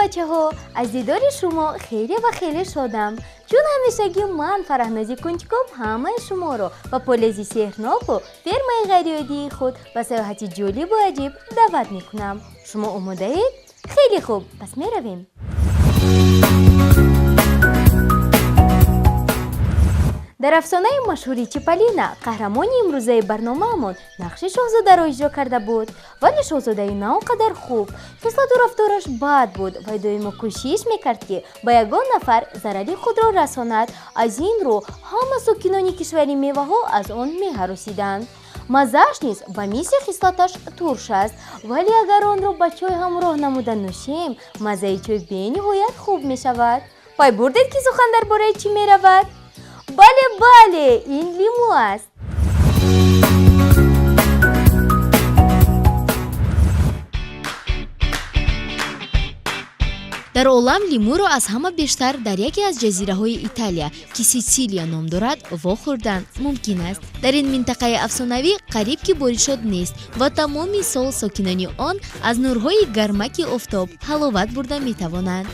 Бачаҳо, аз дидори шумо хеле ва хеле шодам, чун ҳамешагӣ ман, Фараҳнози Кунҷков, ҳамаи шуморо ба полези сеҳрноку фермаи ғайриоддии худ ба саёҳати ҷолибу аҷиб даъват мекунам. Шумо омодаед? Хеле хуб, пас меравем. Дар афсонаи машҳури Чиполлино қаҳрамони имрӯзаи барномаамон нақши шоҳзодаро иҷро карда буд, вале шоҳзодаи на он қадар хуб, хислату рафтораш бад буд ва доимо кӯшиш мекард, ки ба ягон нафар зарари худро расонад. Аз ин рӯ ҳама сокинони кишвари меваҳо аз он меҳаросиданд. Маззааш низ ба мисли хислаташ турш аст, вале агар онро ба чой ҳамроҳ намуда нӯшем, маззаи чой бениҳоят хуб мешавад. Пай бурдед, ки сухан дар бораи чӣ меравад? Бале, бале, ин лимӯ аст. Дар олам лимӯро аз ҳама бештар дар яке аз ҷазираҳои Италия, ки Ситсилия ном дорад, вохӯрдан мумкин аст. Дар ин минтақаи афсонавӣ қариб ки боришот нест ва тамоми сол сокинони он аз нурҳои гармаки офтоб ҳаловат бурда метавонанд.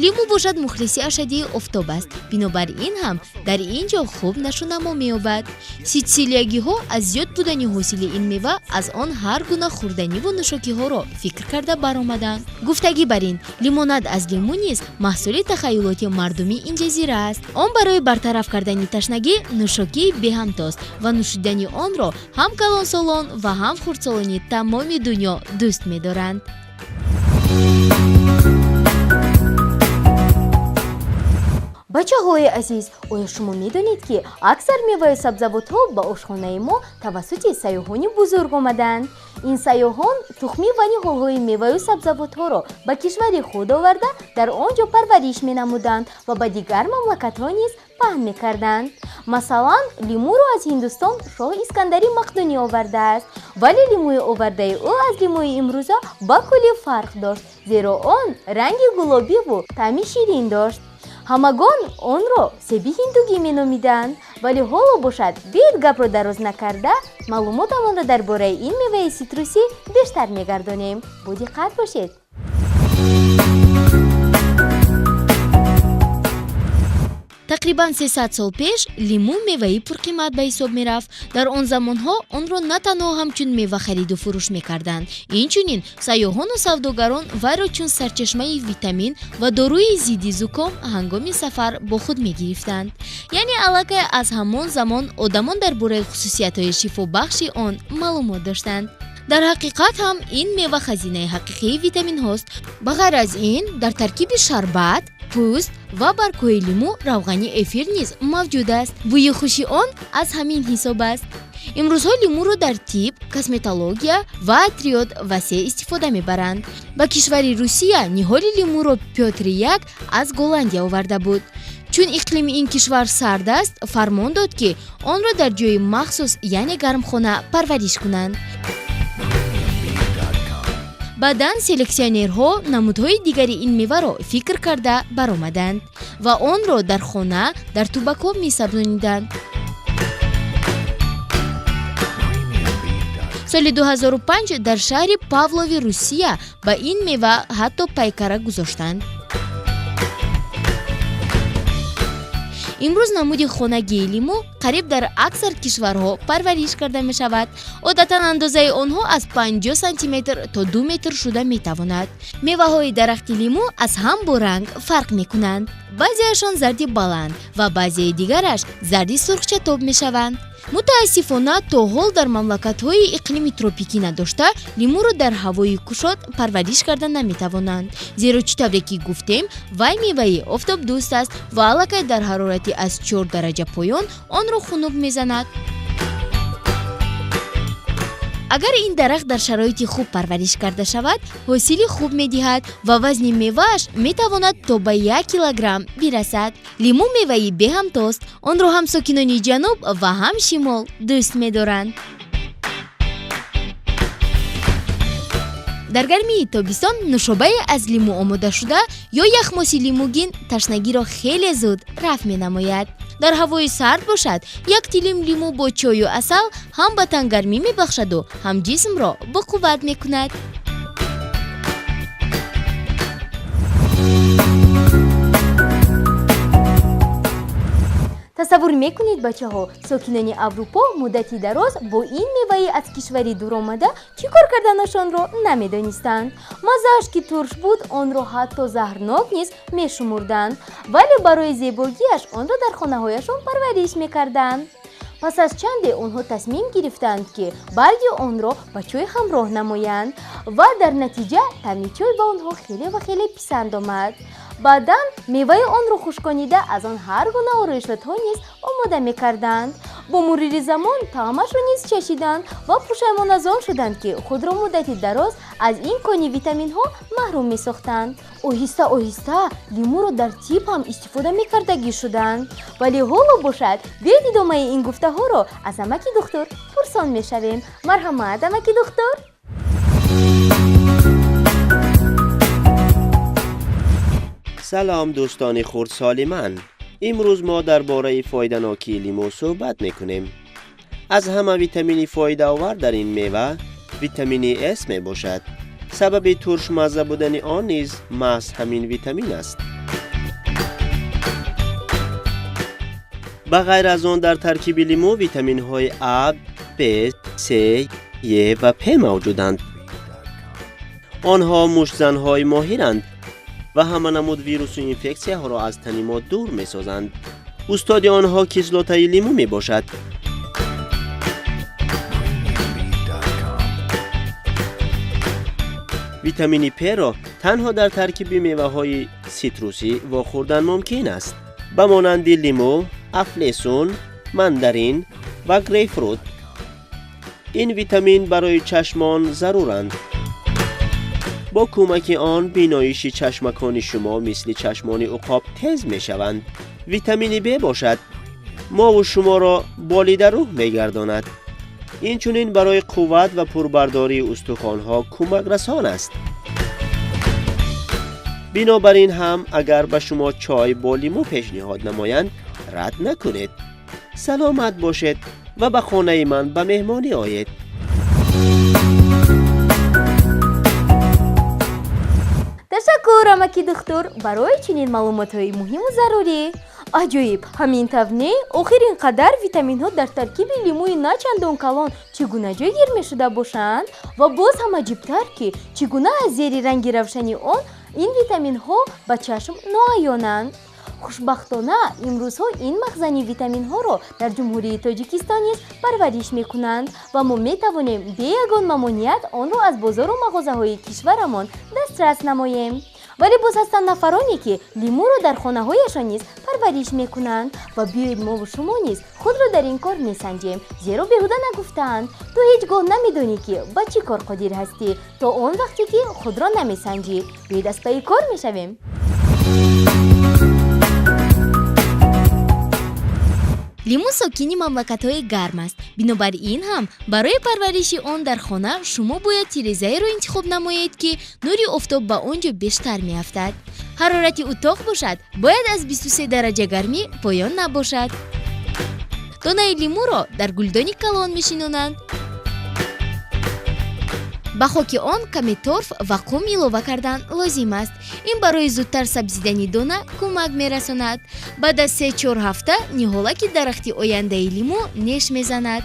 Лимӯ бошад, мухлиси ашаддии офтоб аст, бинобар ин ҳам дар ин ҷо хуб нашӯнамо меёбад. Ситсилиягиҳо аз зиёд будани ҳосили ин мева аз он ҳар гуна хӯрданиву нӯшокиҳоро фикр карда баромаданд. Гуфтагӣ бар ин, лимонад аз лимӯ низ маҳсули тахайюлоти мардуми ин ҷазира аст. Он барои бартараф кардани ташнагӣ нӯшокии беҳамтост ва нӯшидани онро ҳам калонсолон ва ҳам хурдсолони тамоми дунё дӯст медоранд. Бачаҳои азиз, оё шумо медонед, ки аксар меваю сабзавотҳо ба ошхонаи мо тавассути сайёҳони бузург омаданд? Ин сайёҳон тухмӣ ва ниҳолҳои меваю сабзавотҳоро ба кишвари худ оварда, дар он ҷо парвариш менамуданд ва ба дигар мамлакатҳо низ паҳн мекарданд. Масалан, лимӯро аз Ҳиндустон шоҳ Искандари Мақдунӣ овардааст, вале лимӯи овардаи ӯ аз лимӯи имрӯза ба куллӣ фарқ дошт, зеро он ранги гулобиву таъми ширин дошт. Ҳамагон онро себи ҳиндугӣ меномиданд. Вале ҳоло бошад, биёед, гапро дароз накарда, маълумотамонро дар бораи ин меваи ситрусӣ бештар мегардонем. Бодиққат бошед. Тақрибан 300 сол пеш лимӯ меваи пурқимат ба ҳисоб мерафт. Дар он замонҳо онро на танҳо ҳамчун мева хариду фурӯш мекарданд, инчунин сайёҳону савдогарон вайро чун сарчашмаи витамин ва доруи зидди зуком ҳангоми сафар бо худ мегирифтанд. Яъне аллакай аз ҳамон замон одамон дар бораи хусусиятҳои шифобахши он маълумот доштанд. Дар ҳақиқат ҳам ин мева хазинаи ҳақиқии витаминҳост. Ба ғайр аз ин, дар таркиби шарбат, пӯст ва баргҳои лимӯ равғани эфир низ мавҷуд аст. Бӯи хуши он аз ҳамин ҳисоб аст. Имрӯзҳо лимӯро дар тиб, косметология ва атриёт васеъ истифода мебаранд. Ба кишвари Русия ниҳоли лимӯро Пётри Як аз Голландия оварда буд. Чун иқлими ин кишвар сард аст, фармон дод, ки онро дар ҷои махсус, яъне гармхона, парвариш кунанд. Баъдан селексионерҳо намудҳои дигари ин меваро фикр карда баромаданд ва онро дар хона дар тубакҳо месабзониданд. Соли 2005 дар шаҳри Павлови Русия ба ин мева ҳатто пайкара гузоштанд. Имрӯз намуди хонагии лимӯ қариб дар аксар кишварҳо парвариш карда мешавад. Одатан андозаи онҳо аз 50 сантиметр то 2 метр шуда метавонад. Меваҳои дарахти лимӯ аз ҳам бо ранг фарқ мекунанд. Баъзеашон зарди баланд ва баъзеи дигараш зарди сурхчатоб мешаванд. Мутаассифона, то ҳол дар мамлакатҳои иқлими тропикӣ надошта лимӯро дар ҳавои кушод парвариш карда наметавонанд, зеро чӣ тавре ки гуфтем, вай меваи офтобдӯст аст ва аллакай дар ҳарорати аз 4 дараҷа поён онро хунук мезанад. Агар ин дарахт дар шароити хуб парвариш карда шавад, ҳосили хуб медиҳад ва вазни мевааш метавонад то ба 1 килограмм бирасад. Лимӯ меваи беҳамтост. Онро ҳам сокинони ҷануб ва ҳам шимол дӯст медоранд. Дар гармии тобистон нӯшобае аз лимӯ омодашуда ё яхмоси лимӯгин ташнагиро хеле зуд рафъ менамояд. Дар ҳавои сард бошад, як тилим лимӯ бо чою асал ҳам ба тан гармӣ мебахшаду, ҳам ҷисмро боқувват мекунад. Тасаввур мекунед, бачаҳо, сокинони Аврупо муддати дароз бо ин меваи аз кишвари дур омада чӣ кор карданашонро намедонистанд. Маззааш ки турш буд, онро ҳатто заҳрнок низ мешумурданд, вале барои зебогиаш онро дар хонаҳояшон парвариш мекарданд. Пас аз чанде онҳо тасмим гирифтанд, ки барги онро ба чой ҳамроҳ намоянд ва дар натиҷа таъми чой ба онҳо хеле ва хеле писанд омад. Баъдан меваи онро хушконида аз он ҳар гуна ороишотҳо низ омода мекарданд. Бо мурури замон таъмашро низ чашиданд ва пушаймон аз он шуданд, ки худро муддати дароз аз ин кони витаминҳо маҳрум месохтанд. Оҳиста оҳиста лимӯро дар тиб ҳам истифода мекардагӣ шуданд. Вале ҳоло бошад, биёед идомаи ин гуфтаҳоро аз амаки духтур пурсон мешавем. Марҳамат, амаки духтур. Салом, дӯстони хурдсоли ман. Имрӯз мо дар бораи фоиданокии лимӯ суҳбат мекунем. Аз ҳама витамини фоидаовар дар ин мева витамини С мебошад. Сабаби туршмазза будани он низ маҳз ҳамин витамин аст. Ба ғайр аз он дар таркиби лимӯ витаминҳои А, Б, С, Е ва П мавҷуданд. Онҳо муштзанҳои моҳиранд ва ҳама намуд вирусу инфексияҳоро аз тани мо дур месозанд. Устоди онҳо кислотаи лимӯ мебошад. Витамини П-ро танҳо дар таркиби меваҳои ситрусӣ вохӯрдан мумкин аст, ба монанди лимӯ, афлесун, мандарин ва грейпфрут. Ин витамин барои чашмон заруранд. Бо кӯмаки он биноиши чашмакони шумо мисли чашмони уқоб тез мешаванд. Витамини Б бошад, мову шуморо болидарӯҳ мегардонад. Инчунин барои қувват ва пурбардории устухонҳо кӯмакрасон аст. Бинобар ин ҳам агар ба шумо чой бо лимӯ пешниҳод намоянд, рад накунед. Саломат бошед ва ба хонаи ман ба меҳмонӣ оед. Ташаккур, амаки духтур, барои чунин маълумотҳои муҳиму зарурӣ. Аҷоиб, ҳамин тавр не? Охир ин қадар витаминҳо дар таркиби лимӯи на чандон калон чӣ гуна ҷойгир мешуда бошанд? Ва боз ҳам аҷибтар, ки чӣ гуна аз зери ранги равшани он ин витаминҳо ба чашм ноаёнанд. Хушбахтона, имрӯзҳо ин махзани витаминҳоро дар Ҷумҳурии Тоҷикистон низ парвариш мекунанд ва мо метавонем бе ягон мамоният онро аз бозору мағозаҳои кишварамон дастрас намоем. Вале боз ҳастанд нафароне, ки лимӯро дар хонаҳояшон низ парвариш мекунанд ва биёед мову шумо низ худро дар ин кор месанҷем, зеро беҳуда нагуфтаанд: ту ҳеҷ гоҳ намедонӣ, ки ба чӣ кор қодир ҳастӣ, то он вақте ки худро намесанҷӣ. Биёед аз пайи кор мешавем. Лимӯ сокини мамлакатҳои гарм аст. Бинобар ин ҳам барои парвариши он дар хона шумо бояд тирезаеро интихоб намоед, ки нури офтоб ба он ҷо бештар меафтад. Ҳарорати утоқ бошад, бояд аз 23 дараҷа гармӣ поён набошад. Донаи лимӯро дар гулдони калон мешинонанд. Ба хоки он каме торф ва қум илова кардан лозим аст. Ин барои зудтар сабзидани дона кӯмак мерасонад. Баъд аз 3-4 ҳафта ниҳолаки дарахти ояндаи лимӯ неш мезанад.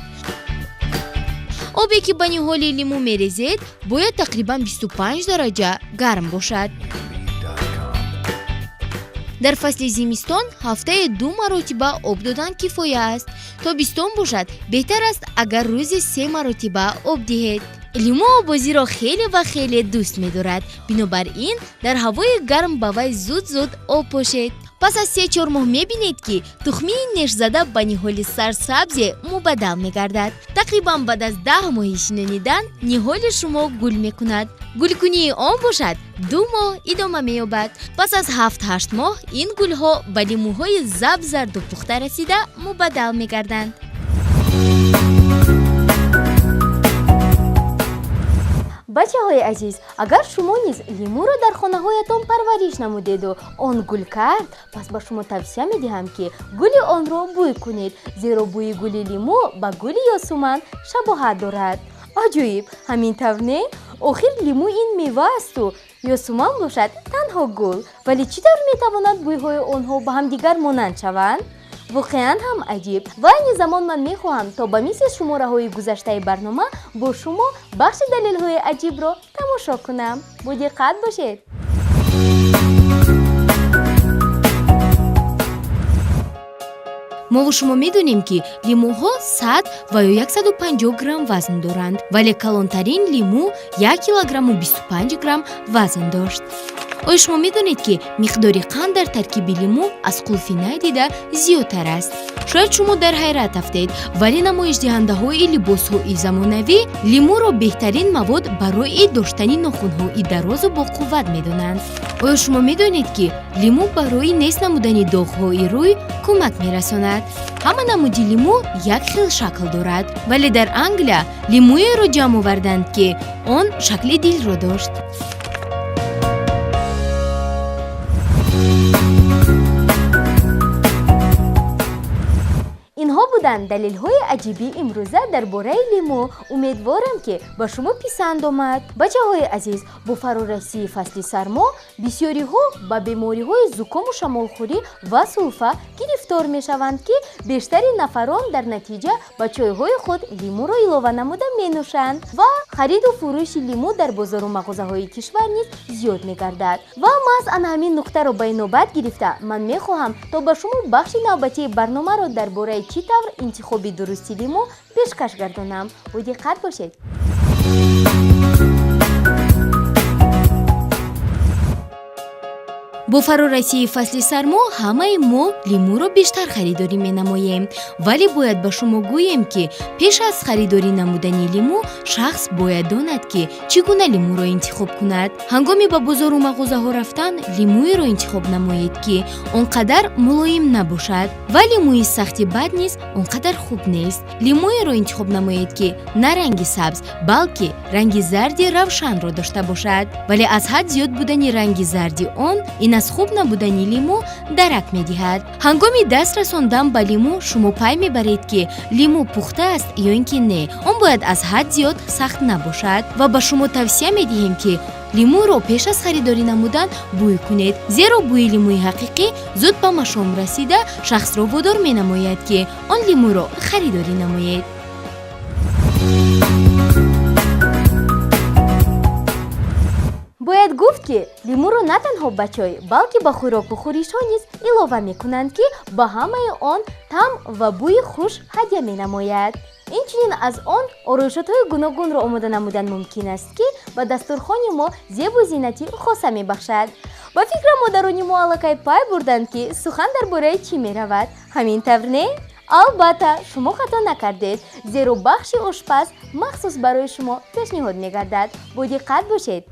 Обе ки ба ниҳоли лимӯ мерезед, бояд тақрибан 25 дараҷа гарм бошад. Дар фасли зимистон ҳафтае 2 маротиба об додан кифоя аст. Тобистон бошад, беҳтар аст агар рӯзе 3 маротиба об диҳед. Лимӯ обозиро хеле ва хеле дӯст медорад. Бинобар ин дар ҳавои гарм ба вай зуд-зуд об пошед. Пас аз 3-4 моҳ мебинед, ки тухмии нешзада ба ниҳоли сарсабзе мубаддал мегардад. Тақрибан баъд аз 10 моҳи шинонидан ниҳоли шумо гул мекунад. Гулкунии он бошад 2 моҳ идома меёбад. Пас аз 7-8 моҳ ин гулҳо ба лимӯҳои забзарду пухта расида мубаддал мегарданд. Бачаҳои азиз, агар шумо низ лимӯро дар хонаҳоятон парвариш намудеду он гул кард, пас ба шумо тавсия медиҳам, ки гули онро бӯй кунед, зеро бӯи гули лимӯ ба гули ёсуман шабоҳат дорад. Аҷоиб, ҳамин тавр не? Охир лимӯ ин мева асту ёсуман бошад танҳо гул. Вале чӣ тавр метавонад бӯйҳои онҳо ба ҳамдигар монанд шаванд? Воқеан ҳам аҷиб. Ва айни замон ман мехоҳам, то ба мисли шумораҳои гузаштаи барнома бо шумо бахши далелҳои аҷибро тамошо кунам. Бо диққат бошед. Мову шумо медонем, ки лимӯҳо 100 ва ё 150 грамм вазн доранд, вале калонтарин лимӯ 1 килограмму 25 грамм вазн дошт. Оё шумо медонед, ки миқдори қанд дар таркиби лимӯ аз қулфи най дида зиёдтар аст? Шояд шумо дар ҳайрат афтед, вале намоишдиҳандаҳои либосҳои замонавӣ лимӯро беҳтарин мавод барои доштани нохунҳои дарозу боқувват медонанд. Оё шумо медонед, ки лимӯ барои нест намудани доғҳои рӯй кӯмак мерасонад? Ҳама намуди лимӯ як хел шакл дорад, вале дар Англия лимӯеро ҷамъ оварданд, ки он шакли дилро дошт. Инҳо буданд далелҳои аҷибии имрӯза дар бораи лимӯ. Умедворам, ки ба шумо писанд омад. Бачаҳои азиз, бо фарорасии фасли сармо бисёриҳо ба бемориҳои зукому шамолхӯрӣ ва сулфа гирифтор мешаванд, ки бештари нафарон дар натиҷа ба чойҳои худ лимӯро илова намуда менӯшанд ва хариду фурӯши лимӯ дар бозору мағозаҳои кишвар низ зиёд мегардад. Ва маҳз ана ҳамин нуқтаро ба инобат гирифта ман мехоҳам, то ба шумо бахши навбатии барномаро дар бораи чӣ тавр интихоби дурусти лимӯ пешкаш гардонам. Бо диққат бошед. Бо фарорасии фасли сармо ҳамаи мо лимӯро бештар харидорӣ менамоем, вале бояд ба шумо гӯем, ки пеш аз харидорӣ намудани лимӯ шахс бояд донад, ки чӣ гуна лимӯро интихоб кунад. Ҳангоми ба бозору мағозаҳо рафтан лимӯеро интихоб намоед, ки он қадар мулоим набошад ва лимӯи сахти бад низ он қадар хуб нест. Лимӯеро интихоб намоед, ки на ранги сабз, балки ранги зарди равшанро дошта бошад, вале аз ҳад зиёд будани ранги зарди он ин аз хуб набудани лимӯ дарак медиҳад. Ҳангоми даст расондан ба лимӯ шумо пай мебаред, ки лимӯ пухта аст ё ин ки не. Он бояд аз ҳад зиёд сахт набошад ва ба шумо тавсия медиҳем, ки лимӯро пеш аз харидорӣ намудан бӯй кунед, зеро бӯи лимӯи ҳақиқӣ зуд ба машом расида шахсро водор менамояд, ки он лимӯро харидорӣ намоед. Бояд гуфт, ки лимӯро на танҳо ба чой, балки ба хӯроку хӯришҳо низ илова мекунанд, ки ба ҳамаи он таъм ва бӯи хуш ҳадя менамояд. Инчунин аз он ороишотҳои гуногунро омода намудан мумкин аст, ки ба дастурхони мо зебу зинати хоса мебахшад. Ба фикрам, модарони мо аллакай пай бурданд, ки сухан дар бораи чӣ меравад. Ҳамин тавр, не? Албатта, шумо хато накардед, зеро бахши ошпаз махсус барои шумо пешниҳод мегардад. Бо диққат бошед.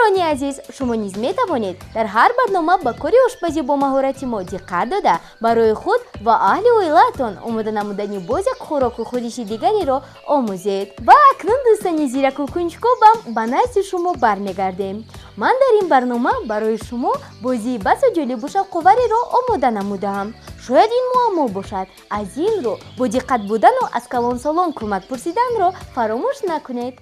Бинандагони азиз, шумо низ метавонед дар ҳар барнома ба кори ошпазӣ бо маҳорати мо диққат дода, барои худ ва аҳли оилаатон омода намудани боз як хӯроку хӯриши дигареро омӯзед. Ва акнун, дӯстони зираку кунҷкобам, ба назди шумо бармегардем. Ман дар ин барнома барои шумо бозии басо ҷолибу шавқовареро омода намудаам. Шояд ин муаммо бошад. Аз ин рӯ бо диққат будану аз калонсолон кӯмак пурсиданро фаромӯш накунед.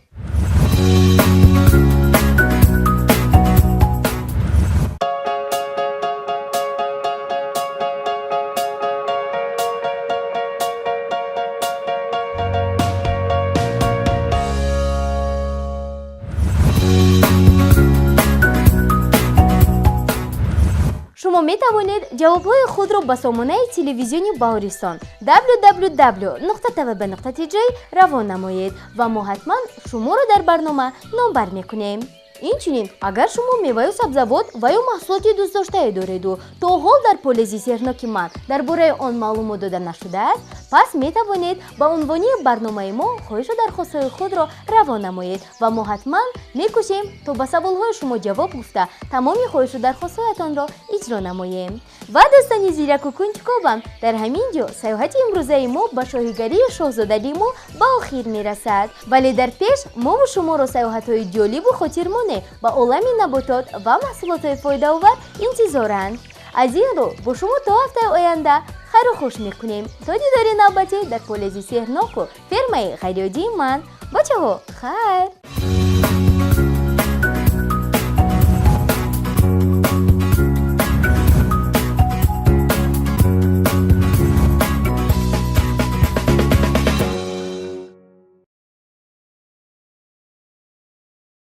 Шумо метавонед ҷавобҳои худро ба сомонаи телевизиони Баҳористон www.tvb.tj равон намоед ва мо ҳатман шуморо дар барнома номбар мекунем. Инчунин, агар шумо меваю сабзавот ва ё маҳсулоти дӯстдоштае дореду то ҳол дар полези сеҳрноки ман дар бораи он маълумот дода нашудааст, пас метавонед ба унвони барномаи мо хоҳишу дархостҳои худро равон намоед ва мо ҳатман мекӯшем то ба саволҳои шумо ҷавоб гуфта тамоми хоҳишу дархостҳоятонро иҷро намоем. Ва дӯстони зираку кунҷкобам, дар ҳамин ҷо саёҳати имрӯзаи мо ба шоҳигарии шоҳзода лимӯ ба охир мерасад. Вале дар пеш мову шуморо саёҳатҳои ҷолибу хотирмоне ба олами наботот ва маҳсулотҳои фоидаовар интизоранд. Аз ин рӯ бо шумо то ҳафтаи оянда хайру хуш мекунем. То дидори навбатӣ дар полези сеҳрноку фермаи ғайриоддии ман. Бачаҳо, хайр!